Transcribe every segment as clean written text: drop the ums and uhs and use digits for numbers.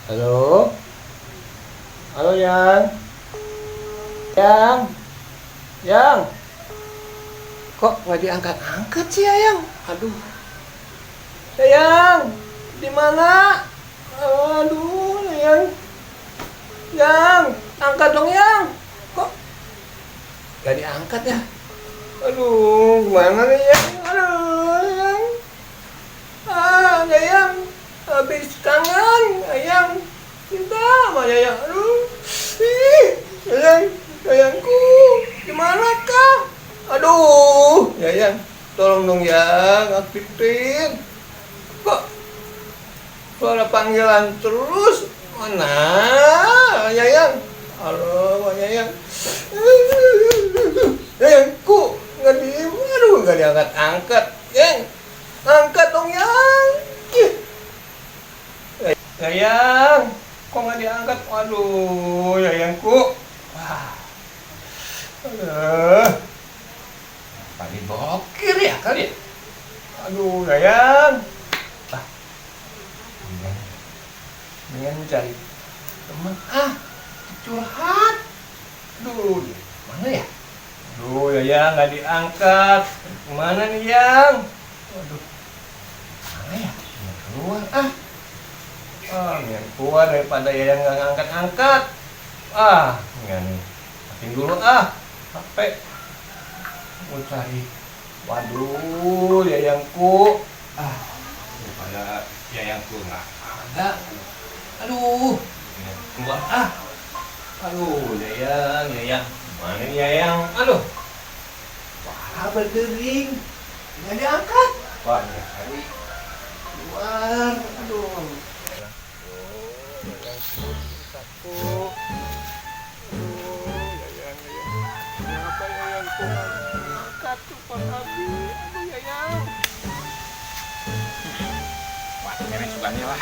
Halo? Halo, Yang? Yang? Yang? Kok nggak diangkat-angkat sih, Ayang? Aduh. Ayang, di mana? Aduh, Ayang. Yang, angkat dong, Yang. Kok nggak diangkat ya? Aduh, gimana nih, Yang? Aduh, Yang. Ah, Ayang. Habis kangen, Ayang. Cinta sama Ayang. Aduh. Ih, Ayang, Ayangku. Di manakah? Aduh, Yayang, tolong dong Yang, aktifin. Kok suara panggilan terus? Mana? Yayang. Halo, Yayang. Yayangku, nggak di, aduh, nggak diangkat-angkat. Yang, angkat dong Yang. Ih. Yayang, kok nggak diangkat? Aduh, Yayangku. Wah. Aduh. Pagi bokir ya kali ya? Aduh, Yayang. Ah, mendingan, mendingan cari teman ah, curhat. Aduh, mana ya? Aduh, Yayang nggak diangkat. Mana nih, Yang? Aduh, mana ya? Mendingan keluar ah. Ah, mendingan keluar daripada Yayang nggak ngangkat-angkat. Ah, mendingan matiin dulu ah. HP. Mau cari. Waduh, Yayangku. Ah, daripada Yayangku nggak ada. Aduh, mendingan keluar ah. Aduh, Yayang, Yayang. Mana nih Yayang? Aduh. Wah, berdering. Nggak diangkat. Wah, cari keluar. Aduh. Aduh, Yayangku, cintaku. Aduh, Yayang, Yayang. Kenapa Yayangku nggak diangkat telepon Abi? Aduh, Yayang. Wah, beres suganya lah.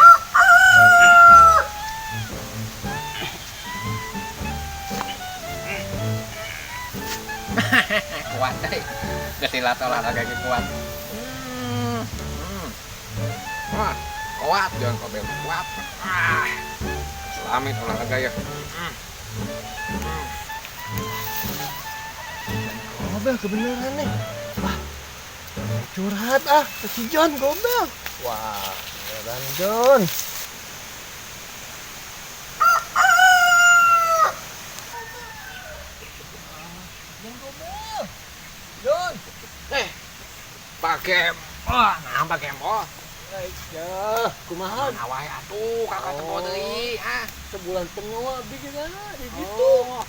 Kuat deh. Geus dilatih olahraga ge kuat. Wah, kuat jangan kobel kuat. Ah. Selamat olahraga ya. Gobel kebenaran nih. Wah, curhat ah ke si John Gobel. Wah, beneran John. John Gobel. John. Pak Gembol, nah Pak Gembol. Ya, kumaha? Kumaha wae atuh, kakak teh deui, ah. Sebulan penuh abi kita di situ. Oh.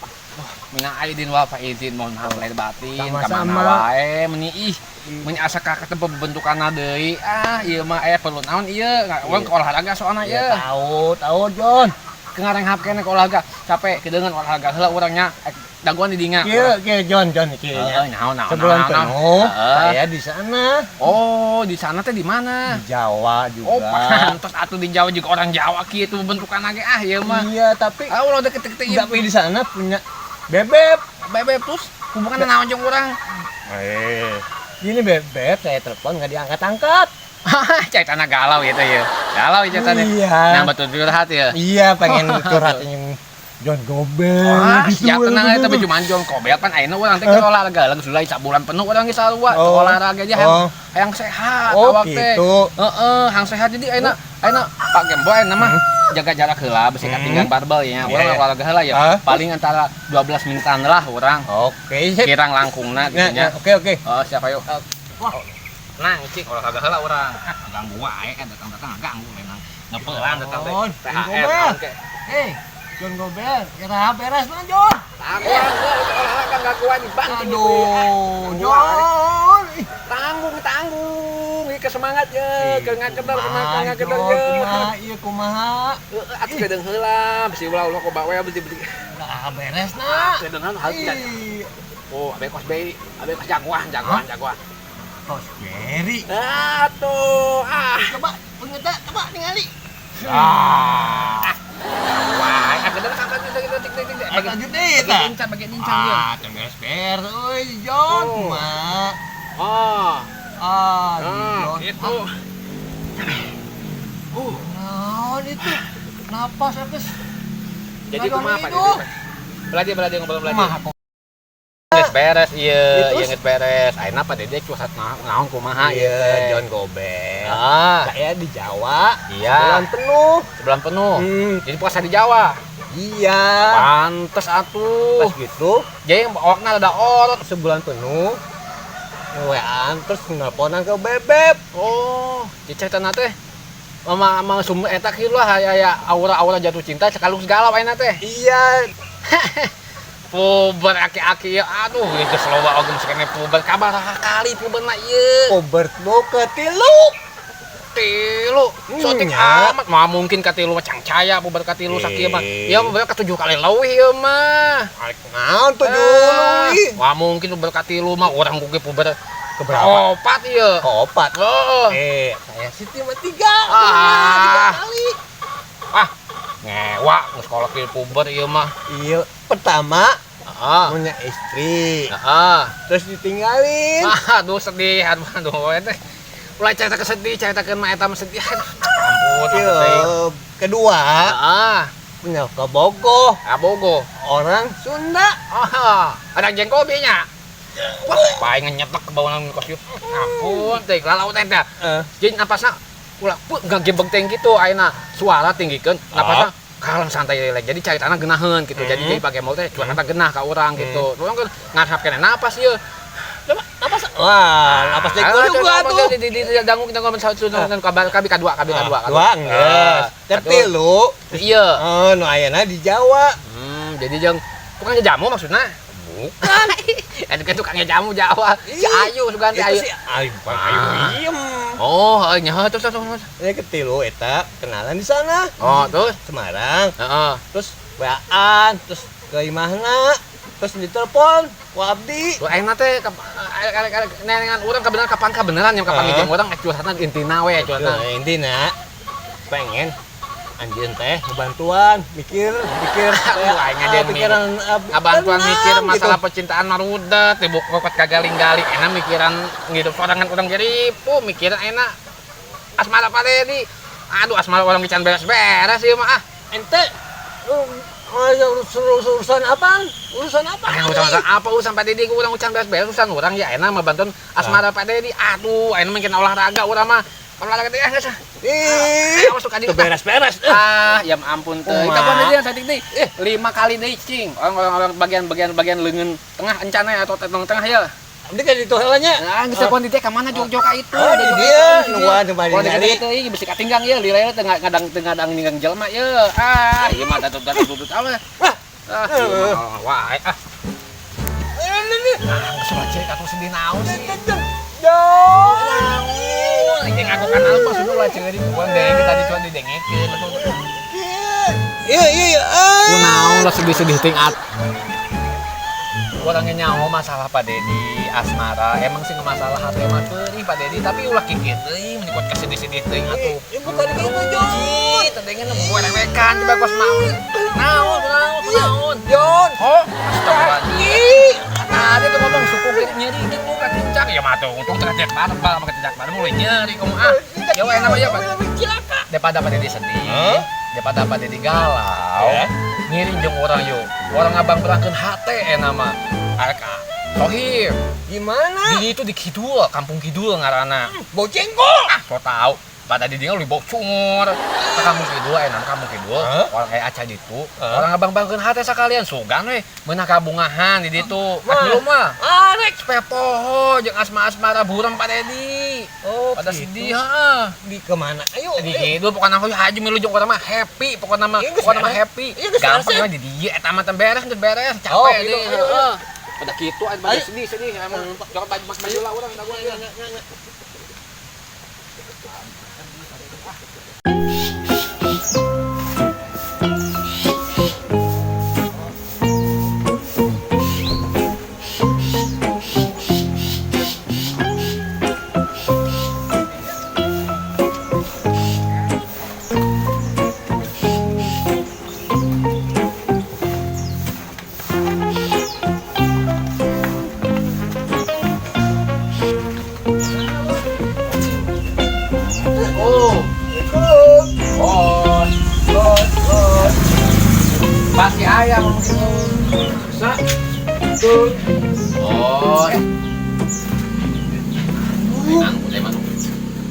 Minal aidin wal faizin, mohon maaf lahir batin, Sama-sama. kamana wae meuni ih, meuni asa kakak teh pembentukanna deui. Ah, ieu mah aya perlu naon ieu, urang ke olahraga soalna Ya, ieu. tahu, tahu John. Ke ngarenghap keneh ke olahraga, capek kedeungeun olahraga heula urang nya, dagoan di dinya. Kieu, kieu John, John kieu nya. Heeh, naon naon. Sebulan naon, naon. penuh Heeh. saya di sana. Oh, di sana teh di mana? Di Jawa juga. Oh, pantes atuh di Jawa juga orang Jawa kieu bentukan ge ah ieu mah. Iya, tapi Ah, ulah deket-deket ieu. tapi di sana punya bebek. Bebek terus hubunganna naon jeung urang? Gini bebek, saya telepon nggak diangkat-angkat. Cai tanah galau gitu ya. Galau ya ceritanya. Iya. Nah, betul curhat ya. Iya, pengen curhat yang John Gobel Wah, gitu. siap tenang aja tapi cuma John Kobel pan ayeuna urang teh keur olahraga geus mulai sabulan penuh urang geus sarua Oh. olahraga aja Oh. hayang sehat Oh, awak teh. gitu. Heeh, hayang sehat jadi ayeuna ayeuna Pak Gembo ayeuna mah jaga jarak heula besi katinggalan barbel ya. Iya, Urang iya. olahraga heula ya. Ah. Paling antara 12 menitan lah urang. Oke, sip. Kirang langkungna gitu Nah, nya. nah, oke, oke. Oh, siap ayo. Wah. Tenang, cik olahraga heula urang. Ah, ganggu wae kan datang-datang ganggu memang. Ngepelan datang teh. John, THR Gobel. naon ke. Eh, John Gobel, kira beres mah John. Tanggung olahraga gangguan dibanting. Aduh, John. Ih, Tanggung, tanggung. Ih, kesemangat ya, ke ngakedar, ke ngakedar John, ya. kumaha, iya kumaha. Heeh, atuh kedeung heula, bisi ulah ulah ku bawe bisi bisi. Nah, beres nah. Kedeung hal Ih, Oh, abe kos bei, abe kos jagoan, jagoan, jagoan. Kos Berry. Ah, tuh, ah. Coba, pengeta, coba ningali. Ah. Wah, kedeung kapan kita kita tik tik tik. Ayo lanjut deh, ta. Bagi incan, bagi incan ya. Ah, can beres-beres, euy, John. Oh. Kumaha. Oh. Ah, Ah, John. itu. Naon itu? Napas geus. Jadi kumaha Pak Dedi? Belajar belajar ngobrol belajar. Kumaha kok? Geus beres ieu, Terus? ieu geus beres. Ayeuna Pak Dede curhat naon kumaha ieu Iya, teh. John Gobel. Ah, Saya di Jawa. iya. Bulan penuh. Sebulan penuh. Hmm, Jadi puasa di Jawa. iya. Pantes atuh. Pas gitu, Jadi awakna rada orot. sebulan penuh nge-WA-an terus nelponan ke Bebeb. Oh, jadi cerita teh mama mama sumber eta kieu lah aya aura-aura jatuh cinta sekalung segala ayeuna teh. Iya, Puber aki-aki ya aduh geus loba oge geus kene puber kabaraha kali puberna ieu. Obert lo ke tilu. Tilu sotik Nya. amat mah mungkin ka tilu mah cangcaya puber ka tilu sakieu mah. Eh. Ieu puber ka tujuh kali leuwih ieu mah. Arek naon tujuh Ah, leuwih. Wah mungkin puber ka tilu mah urang kuge puber Keberapa? opat ieu. Ke opat. Heeh. Eh, saya sih cuma tiga. Ah. Tiga kali. Ah, ngewa geus kolot kieu puber ieu mah. Iya, pertama Heeh. punya istri, Heeh. terus ditinggalin. Aduh sedih, aduh aduh eta. Ulah carita kesedih, caritakeun mah eta mah sedih. Aduh, ampun, Iya, ampun teuing. kedua Heeh, punya kebogoh abogo. orang Sunda. Ah, ada jengkol nya. Wah, paling nyetek ke bawah kos ieu. Ampun, teh lalau teh teh. Eh, Jadi napasna ulah pu ngagebeg teh gitu ayeuna suara tinggikeun, napasna kalem santai lele. Jadi caritana geunaheun gitu. Jadi Hmm. jadi pake mol teh cuana genah ka urang gitu. Urang kan ngarhap keneh napas ieu. coba napas. Wah, napas jengkol juga tuh. Di dangu kita ngomong satu kabar kabi kadua kabi kadua. Dua geus. Tertilu. Iya. Oh, nu ayeuna di Jawa. Hmm, jadi jeung tukang jamu maksudnya? Bukan. Itu kan tukangnya jamu Jawa. Si Ih, Ayu sugan si Itu Ayu. si Ayu, bukan Ayu diem. Oh, nya terus terus terus. Ini ketilu eta kenalan di sana. Oh, terus. Semarang, Heeh. terus WA-an, terus ke imahna, terus ditelepon ku abdi. Lu ayeuna teh nenengan urang kabeneran kapan kabeneran yang kapan Heeh. jeung urang curhatna intina we curhatna. Nah, intina pengen anjeun teh ngebantuan, mikir, mikir Aduh, aing ngajarin pikiran abdi Ngabantuan tenang, mikir masalah gitu. percintaan mah rudet, teh kokot kagaling-galing, enak mikiran ngidup sorangan urang jeripu, mikiran enak asmara Pak Dedi. Aduh, asmara orang can beres-beres ieu mah ah. Ente urusan apa? Urusan apa? Ah, urusan apa urusan Pak Dedi, urang can beres-beres urusan urang ya enak mah bantuan asmara Pak Dedi. Aduh, enak mungkin olahraga urang mah. Olahraga teh ah geus ah. Ih, Awas suka di tuh beres-beres. Ah, ya ampun teh. Kumaha? Kita pun deui yang tadi deui. 5 kali deui cing. Orang-orang bagian-bagian bagian leungeun tengah encana atau tengah tengah ya. Abdi kan itu helanya. Nah, geus telepon di teh ka mana jog-jog ka itu. Oh, di dia nungguan tempat Kalau ningali. dikit teh bisi katinggang ye, lila teu ngadang teu ngadang ninggang jelema ye. Ah, ieu mah datut datut tutut apa. Ah, ieu mah wae ah. Ah, geus ulah ceurik atuh sedih naon sih. Naon? Jeung aku kan alpa sudah ulah ceurik urang denge tadi cuan didengekeun atuh. Iya, iya, iya. Kunaon lah sedih-sedih ting at. Orangnya nyaho masalah Pak Dedi, asmara, emang sih masalah hati mah teuing Pak Dedi, tapi ulah kikieu teuing meni kuat kesedih-sedih teuing atuh. Ibu tadi gitu, Jon. Ih, tedengeun werewekan coba kos mau. Naon, naon, naon. Jon. Oh, astagfirullahaladzim. Nah, dia tuh ngomong suku gini nyeri gitu katincak. Ya mah tuh untung teu katincak bareng, bal katincak bareng mulai nyeri kamu ah. Ya we enak ya, Pak. Daripada Pak Dedi sedih, daripada Pak Dedi galau, ngiring jeung orang yuk. Orang abang berangkeun hate enak mah. Arek Sohib, Gimana? di itu di Kidul, Kampung Kidul ngaranna. Bau jengkol. Ah, so tau. Pada di dinya lebih bau cungur. Ke Kampung Kidul, enak Kampung Kidul. Hah? Orang kayak aca ditu, Hah? orang abang bangkeun hate sakalian sugan we meunah kabungahan di ditu. Mah. Atuh mah. Arek. Supaya poho jeung asma-asmara buram Pak Dedi. Oh, Pada gitu. sedih, heeh. Di kemana? Ayo. Di ayo. Kidul pokoknya aku haji milu jeung urang mah happy, pokoknya mah Iya, geus pokoknya mah beres. happy. Iya, geus Gampang beres. mah di dieu eta mah teh beres, teh beres, Oh, capek gitu. deh. Ayo, ayo. Heeh. Pada kitu aya pada Ayo. sedih sedih emang jokot baju mas baju lah urang dagoan ieu. Oh. aya ngomong gitu. Sa. Tuh. Bos.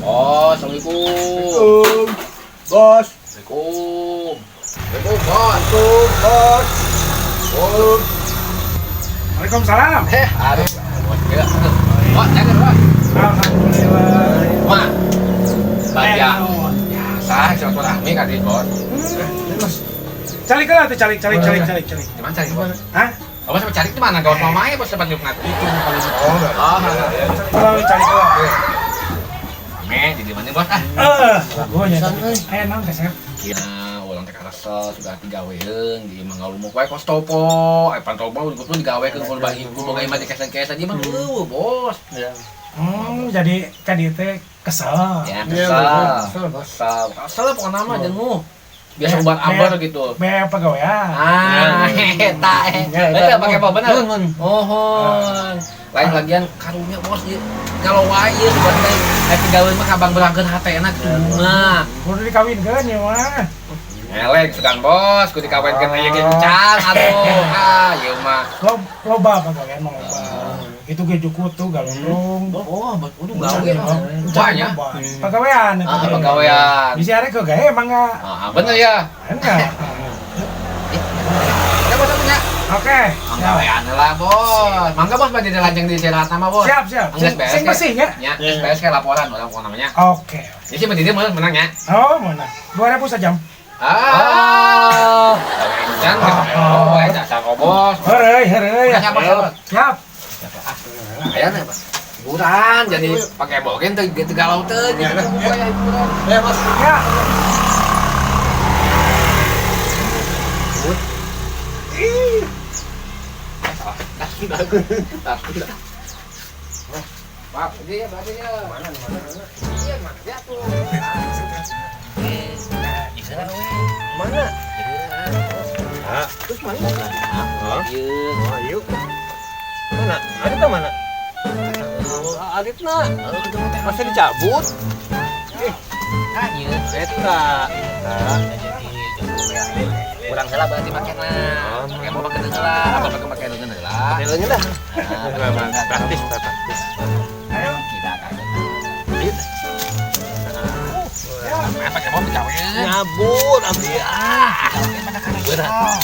Bos, assalamualaikum. Bos. Assalamualaikum. Assalamualaikum, bos. Bos. Bos. Waalaikumsalam. Aduh, bos. Bos, jangan, bos. Alhamdulillah. Wah. Banyak. Biasa, silaturahmi kan, bos. Terus. Calik lah tuh, calik, calik, calik, calik, calik. Gimana cari, bos? Hah? Bos sama cari di mana? Gawat mamanya, bos, sempat nyuk nanti. Oh, enggak. Oh, Kalau calik lah. Rame, jadi mana, bos? Eh, gua nya. Aya naon teh, Sep? Ya, orang teh karasa sudah digaweun di Mangalumuk wae kos topo, pantopo kudu digawekeun kudu bagi kudu boga imah dikesen-kesen ieu mah eueuh, bos. Ya. Jadi ka dieu teh kesel. Ya, Iya, kesel. kesel, bos. Kesel. Kesel pokoknya mah jenuh. Biasa ubar abar gitu. Be pagawean. Ah, eta. Eta pakai apa bener? Mohon. Lain lagian karunya bos ieu. Kalau wae ieu sobat teh aya digaweun mah kabang berangkeun hatena gitu mah. Kudu dikawinkeun ieu mah. Elek sugan bos, kudu dikawinkeun aya ge encan atuh. Ah, ieu mah. Loba pagawean mah loba. Itu ge jukut tuh galundung. Oh, bos kudu gawe. Banyak. Pagawean eta. Ah, pagawean. Bisa arek ke gawe mangga. Ah, bener ya. Enggak. Ya bos punya. Oke. Pagawean lah bos. Mangga bos bade dilanjang di istirahat nama bos. Siap, siap. Geus beres. Sing bersih nya. Ya, geus beres kayak laporan orang pokoknya namanya. Oke. Ini sih menjadi menang ya. Oh, mana? 2000 sejam. Ah. Encan, oh, jasa kok bos. Heureuy, heureuy. Punya bos. Siap. Aya nih, Pak. Hiburan jadi pakai bogen teu gitu galau teu gitu kayak hiburan. Ya, bos. Ya. Maaf, ini ya, berarti ya. Mana, mana, mana? Iya, mana dia tuh. Mana? Ah, terus mana? Iya. Oh, yuk. Mana? Arit mana? Aritna. Masa dicabut? Iya. Eta. Kurang salah berarti makena. Pakai mau pakai heula, apa pakai pakai leungeun heula. Pakai leungeun dah. Praktis, praktis. Ayo. Kita kaget. Ya, pakai mau digawean. Nyabut abdi ah. Berat.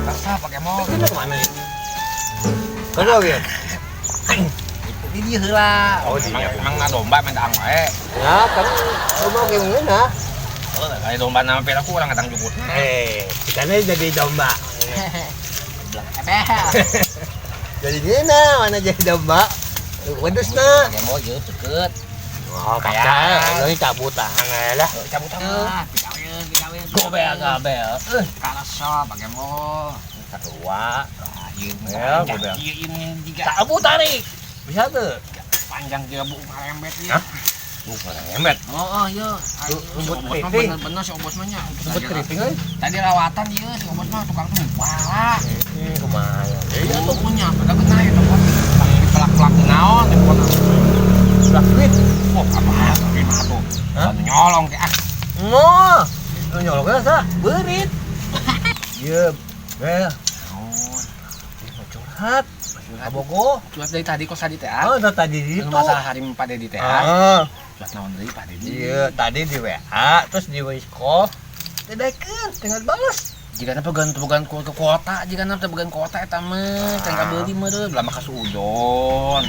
Rasa pakai mau. Kita kemana ya? Kau ya? Di dieu heula. Oh, di emang emang domba minta ang wae. Ya, kan domba ge ngeunah. Oh, kayak domba nama peraku orang ngatang jukut. Ikannya jadi domba. Ebeh. Jadi ngeunah, mana jadi domba. Wedusna. Pakai mau ieu deket. Oh, paksa. Ini cabutan lah. Cabutan lah. Digawean, digawean. Gobel, gobel. Karasa pakai mau. Sarua. Ieu Ya, gobel. ieu ini juga Cabut tarik. Bisa tuh. Panjang juga buku ngarembet ieu. Buku ngarembet. Oh, iya. Rumput keriting. Bener-bener si obos mah nya. Rumput keriting euy. Tadi rawatan ieu si obos mah tukang tuh pala. Kumaha. Iya, pokoknya pada kena ya toko. Pelak-pelak naon di pokoknya. Pelak duit. Wah, apa tapi mah tuh. Hah? Nyolong ke ah. Mo. Nyolongnya sa beurit. Iya, bel. Naon? Mau curhat. Abogo. Curhat dari tadi kok tadi teh ah. Oh, dari tadi itu. Masalah hari Pak Dedi teh ah. Ah. Curhat naon deui Pak Dedi? Iya, tadi di WA, terus di voice call. Didaikeun, tinggal balas. Jika na pegang pegang ke kota, jika na pegang kota eta mah, teh kabeuli meureun, lama ka suudon.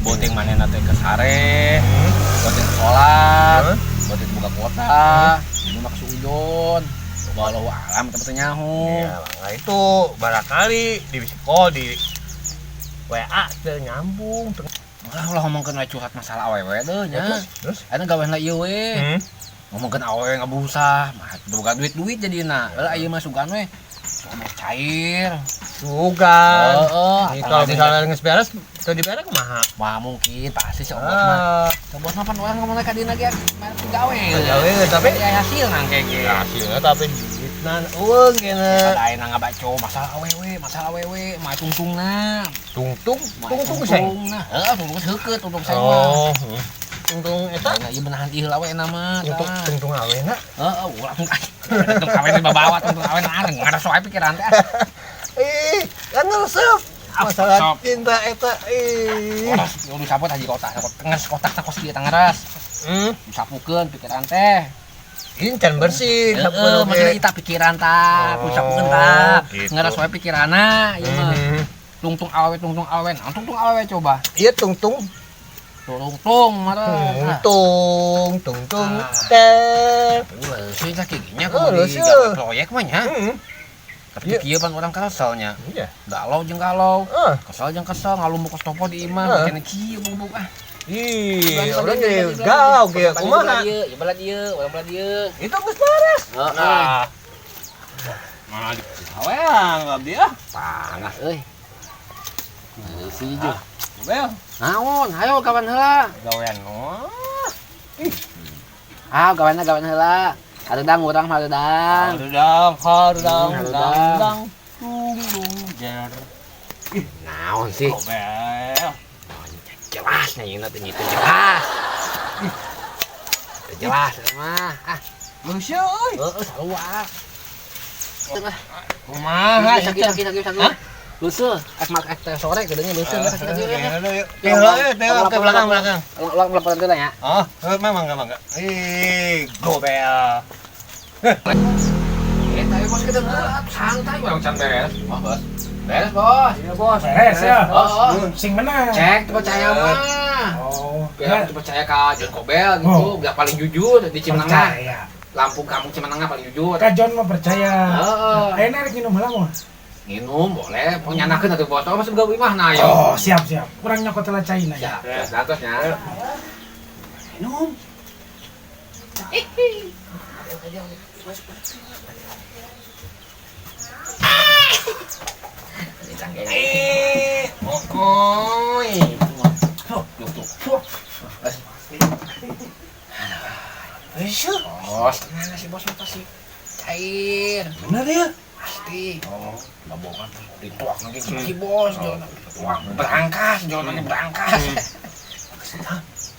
Boteng manehna teh ke sare, boteng salat, boteng buka kota, ini mah ka suudon. Walau alam teh teu nyaho. Ya, mangga itu barangkali di voice call di WA teu nyambung. Ulah ulah ngomongkeun we curhat masalah awewe deuh nya. Terus? Anu gawean ieu we. Ngomongkeun awewe ngabusah, mah boga duit-duit jadina. Heula ieu mah sugan we. Sugan cair. Sugan. Heeh. Kalau misalnya geus beres, teu dibere kumaha? Wah, mungkin pasti si obos mah. Si obos mah pan urang ngomongna ka dina ge gawe. Gawe tapi ya hasil nangke ge. Hasilnya tapi duitna eueung kena. Pada ayeuna ngabaco masalah awewe, masalah awewe, mah tungtungna. Tungtung, tungtung seng. Heeh, tungtung heukeut, tungtung seng mah. Oh. Tungtung eta Nah, ieu menahan ieu heula we na mah. Tungtung tungtung awena. Heeh, ulah tungtung. Tungtung kawin dibawa tungtung kawin aneh ngaras wae pikiran teh. Ih, kan resep. Masalah cinta eta ih. Oras nu disaput haji kotak, tenges kotak kos kieu tangeras. Disapukeun pikiran teh. Incan bersih, heeh, maksudnya kita pikiran ta, disapukeun ta. Ngaras wae pikiranna ieu mah. Tungtung awewe, nah tungtung awewe coba. Iya tungtung. Tungtung marah. Tungtung, tungtung teh. Leuseun sakieu nya kudu digawe proyek mah nya. Tapi kieu pan urang keselnya. Iya. Galau jeung galau. Kesel jeung kesel ngalumbuk topo di imah bikin kieu bubuk ah. Ih, urang jadi galau kieu kumaha? Ieu belah dieu, urang belah dieu. Itu geus beres. Heeh. Mana di aweang abdi ah. Panas euy. Sih jo. Bel. Naon, hayo kawan heula. Gawean no. Ah, gaweanna gawean heula. Hareudang urang hareudang. Hareudang, hareudang, dang, dung dung jer. Ih, naon sih? Bel. Jelas nya ieu teh nyitu jelas. Teu jelas mah. Ah, leuseun euy. Heeh, sarua. Kumaha? Sakit. Lusuh, ek sore gedenya lusuh. Ke belakang. Ulang laporan dulu ya. Oh, memang enggak. Ih, gobel. Tapi bos kita santai urang can beres. Wah, bos. Beres, bos. Iya, bos. Beres ya. Oh. Sing menang. Cek percaya mah. Oh. Biar percaya ka John Kobel gitu, biar paling jujur di Cimenengah. Lampung kampung Cimenengah paling jujur. Ka John mah percaya. Heeh. Ayeuna rek minum heula mah. Minum boleh, penyanakeun atuh bos. Oh, masuk gawe imah nah ayo. Oh, siap. Kurang nyokot heula cai na ya. Siap, atasnya. Minum. Oi. Bos, tenang sih bos pasti cair. Bener ya? Pasti. Oh, enggak bohong. Dituak lagi si bos, tuak berangkas, jalannya berangkas.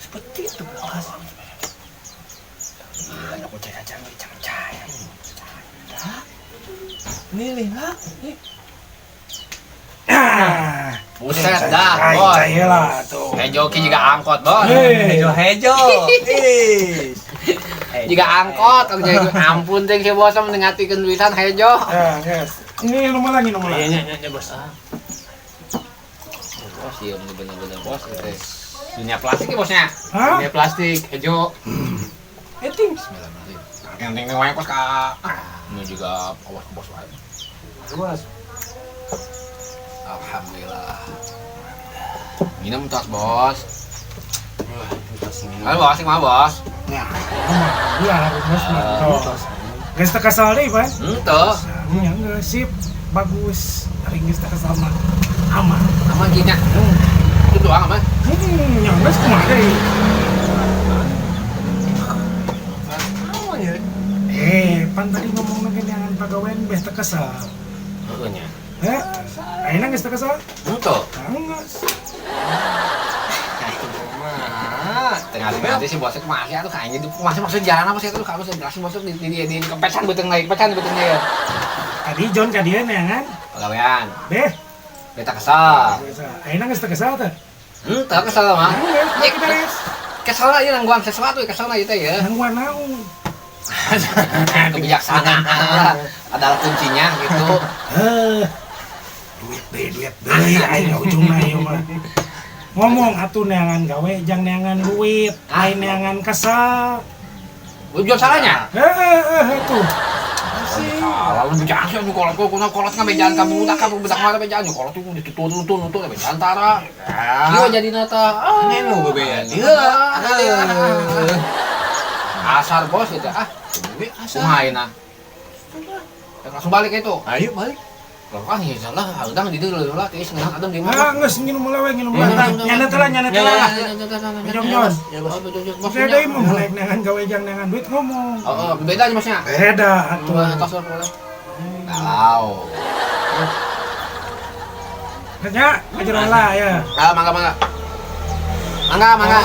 Seperti itu berangkas. Gila, aku cek aja cair. Nih lah. Buset dah, bos. Cair lah tuh. Hejo ki juga angkot, bos. Hejo. Jika angkot, ampun teh si bos mendengarkan tulisan hejo. Ya, guys. Ini nomor lagi. Iya, bos. Bos, iya bener-bener bos. Dunia plastik ya bosnya. Hah? Dunia plastik, hejo. Eting. Bismillahirrahmanirrahim. Yang penting wae kos ka. Ini juga awas ke bos wae. Bos. Alhamdulillah. Minum tas bos. Halo bos, mah bos. Ya, alhamdulillah bos mah. Geus teu kesel deui, Pak. Henteu. Nya geus sip, bagus. Ari geus teu kesel mah. Aman. Aman kieu nya. Itu doang aman. Nya geus kumaha deui. Aman ya. Pan tadi ngomong lagi neangan pagawean beh teu kesel. Heueuh nya. Heh, ayeuna geus teu kesel? Henteu. Geus. Tengah nanti sih bosnya kemana tuh kayaknya di masih maksud jalan apa sih itu kalau saya jelasin bosnya di kepesan beteng lagi kepesan beteng ya. Tadi John ka dieu neangan. Pagawean. Beh. Beta kesal. Ayeuna geus teu kesel teh. Henteu kesel mah. Kesel ieu nangguan sesuatu kesel ieu teh ya. Nangguan naon? Kebijaksanaan lah adalah kuncinya gitu. Heh. Duit deui aing ujungna ieu mah. Ngomong atuh neangan gawe jang neangan duit, lain neangan kesel. Ujung salahnya? Heeh, tuh. Salah lu jangan sih kolot kuna kolot ngabejaan ka budak ka budak mah bejaan kolot itu dituntun tuntun bejaan tara. Ieu jadi nata. Nenu bebean. Ieu. Asar bos itu ah. Kumaha ayeuna? Langsung balik itu. Ayo balik. Lah ya salah, haudang di dieu lah, tiis ngeunah adem di mana. Ah, geus nginum heula we, nginum heula. Nyana teh lah, nyana teh lah. Jom. Saya deui mah naik neangan gawe jang neangan duit ngomong. Heeh, beda aja bosnya. Beda atuh. Tos boleh. Galau. Nya, ajaran lah ya. Ah, mangga. Mangga. Mangga.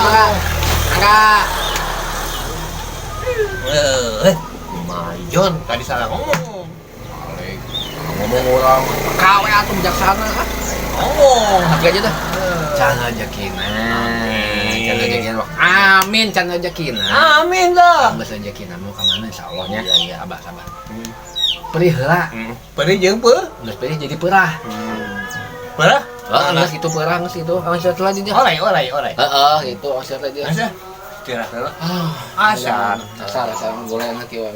Kumaha John, tadi salah ngomong. Balik. Ngomong orang kawe atuh bijaksana ah. Ngomong. Tapi aja dah. Can rezekina. Can rezekina. Amin can rezekina. Amin dah. Geus rezekina mau ka mana insyaallah nya. Iya, iya. Sabar, sabar. Perih heula. Perih jeung peuh. Geus perih jadi perah. Perah? Heeh, geus kitu perah geus kitu. Awas lah di dia. Oleh, oleh, oleh. Heeh, gitu awas lah dia. Asa? Istirahat heula. Ah, Asar. Asar, asar gorengan kieu.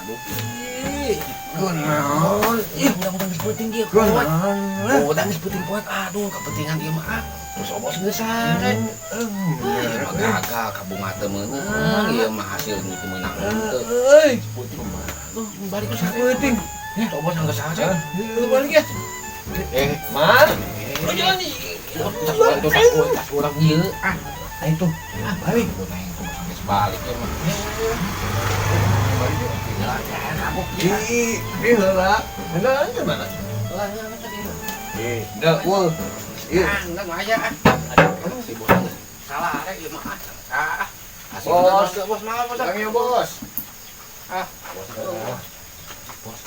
Aduh. Kunaon? Ih, urang geus peuting kieu. Kunaon? Urang geus peuting poet. Aduh, kepentingan ieu mah ah. Terus obos geus sare. Ieu mah gagal kabunga teu meunang. Ieu mah hasil nu teu meunang henteu. Euy, Peuting mah. Aduh, balik ke sare. peuting. Obos geus sare. Lu balik ya. Eh, Man. oh jalan nih. Tas urang tuh, tas urang ieu. Ah, Ah itu. ah balik. Gua naik ke geus balik ieu mah. Balik yuk. Tinggal aja kabuk ieu. Ih, ih heula. Heula aja mana? Lah, tadi. Eh, dah, wah. Iya. Ah, enggak aja ah. Aduh, si bos geus salah arek ieu mah ah. Ah. Bos. Bos, maaf bos. Bang ya, Bos. Ah, bos. Bos.